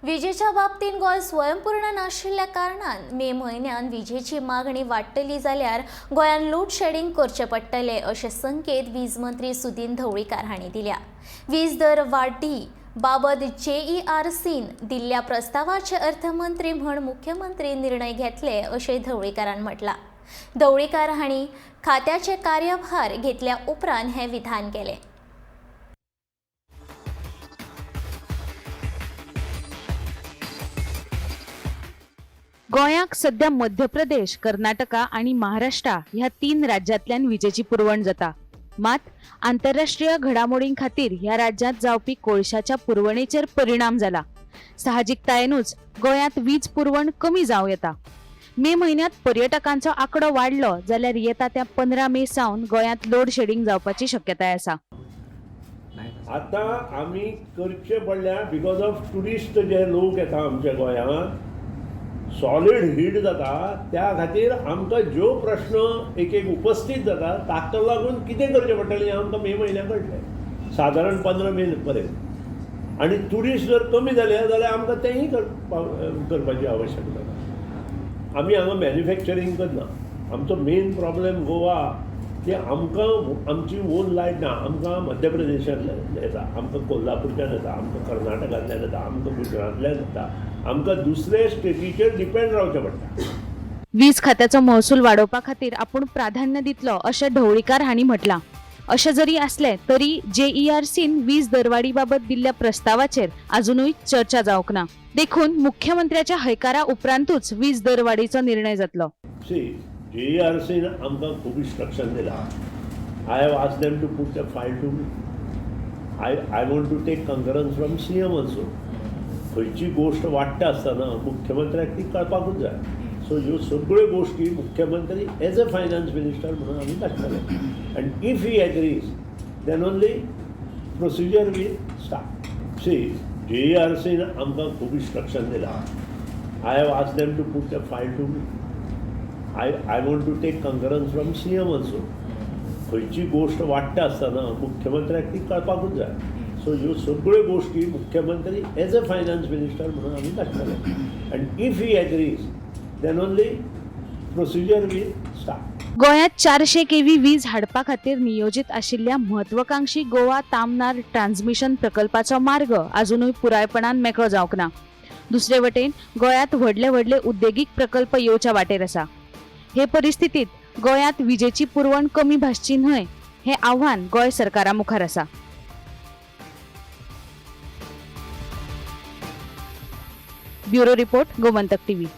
विजेच्या बाबतींत गोंय स्वयंपूर्ण नाशिल्ल्या कारणान मे म्हयन्यान विजेची मागणी वाडटली जाल्यार गोंयान लोड शेडिंग करचें पडटलें अशे संकेत वीज मंत्री सुदिन ढवळीकार हांणी दिल्या. वीज दर वाडी बाबत जेईआरसीन दिल्ल्या प्रस्तावाचे अर्थमंत्री म्हण मुख्यमंत्री निर्णय घेतले अशें ढवळीकारान म्हटलां. ढवळीकार हांणी खात्याचे कार्यभार घेतल्या उपरांत हें विधान केलें. गोंयाक सध्या मध्य प्रदेश, कर्नाटका आनी महाराष्ट्र ह्या 3 राज्यांतल्यान विजेची पुरवण जाता. मात आंतरराष्ट्रीय घडामोडीं खातीर ह्या राज्यांत जावपी कोळशाच्या पुरवणेचेर परिणाम जाला. साहजिकतायेनूच गोंयांत वीज पुरवण कमी जावं येता. मे म्हयन्यांत पर्यटकांचो आंकडो वाडलो जाल्यार येता त्या 15 मे सावन गोंयांत लोड शेडिंग जावपाची शक्यताय आसा. आतां आमी करचे पडल्या because of tourist जे लोक येता आमच्या गोंयांत सॉलीड हीट जाता, त्या खातीर आमकां ज्यो प्रश्न एक एक उपस्थीत जाता ताका लागून कितें करचें पडटलें हें आमकां मे म्हयन्याक कळटलें, सादारण 15 मे पर्यंत. आनी ट्युरिस्ट जर कमी जाले जाल्यार आमकां तेंय करपाची आवश्यकता ना. आमी हांगा मॅन्युफॅक्चरींग करना. आमचो मेन प्रॉब्लेम गोवा की आमकां आमची ओन लायट ना. आमकां मध्य प्रदेशांतल्यान येता, आमकां कोल्हापूरच्यान येता, आमकां कर्नाटकांतल्यान येता, आमकां गुजरातांतल्यान येता, आमकां दुसरे स्टेटीचेर डिपेंड रावचें पडटा. वीज खात्याचो महसूल वाडोवपा खातीर आपूण प्राधान्य दितलो अशें ढवळीकार हांणी म्हटलां. अशें जरी आसलें तरी जेईआरसीन वीज दरवाडी बाबत दिल्ल्या प्रस्तावाचेर अजुनूय चर्चा जावंक ना. देखून मुख्यमंत्र्याच्या हयकारा उपरांतूच वीज दरवाडीचो निर्णय जातलो. सी, जेईआरसीन आमकां खूब इन्स्ट्रक्शन दिलां. I have asked them to put the file to me. I want to take concurrence from CM also. खंयची गोश्ट वाडटा आसतना मुख्यमंत्र्याक ती कळपाकूच जाय. सो ह्यो सगळ्यो गोश्टी मुख्यमंत्री एज अ फायनान्स मिनिस्टर म्हणून आमी धाडटले आनी if he agrees then only procedure will start. See, जेईआरसीन आमकां खूब इन्स्ट्रक्शन दिलां. I have asked them to put the file to me. I want to take concurrence from CM also. खंयची गोश्ट वाडटा आसतना मुख्यमंत्र्याक ती कळपाकूच जाय. सो ह्यो सगळ्यो गोश्टी मुख्यमंत्री एज अ फायनान्स मिनिस्टर म्हणून आमी धाडटले आनी if he agrees then only procedure will start. गोंयांत 400 केव्ही वीज हाडपा खातीर नियोजीत आशिल्ल्या म्हत्वाकांक्षी गोवा तामनार ट्रान्समिशन प्रकल्पाचो मार्ग अजुनूय पुरायपणान मेकळो जावंक ना. दुसरे वटेन गोंयांत व्हडले व्हडले उद्देगीक प्रकल्प येवच्या वाटेर आसा. हे परिस्थितीत गोंयांत विजेची पुरवण कमी भासची न्हय हें आव्हान गोंय सरकारा मुखार आसा. Bureau report, Gomantak TV.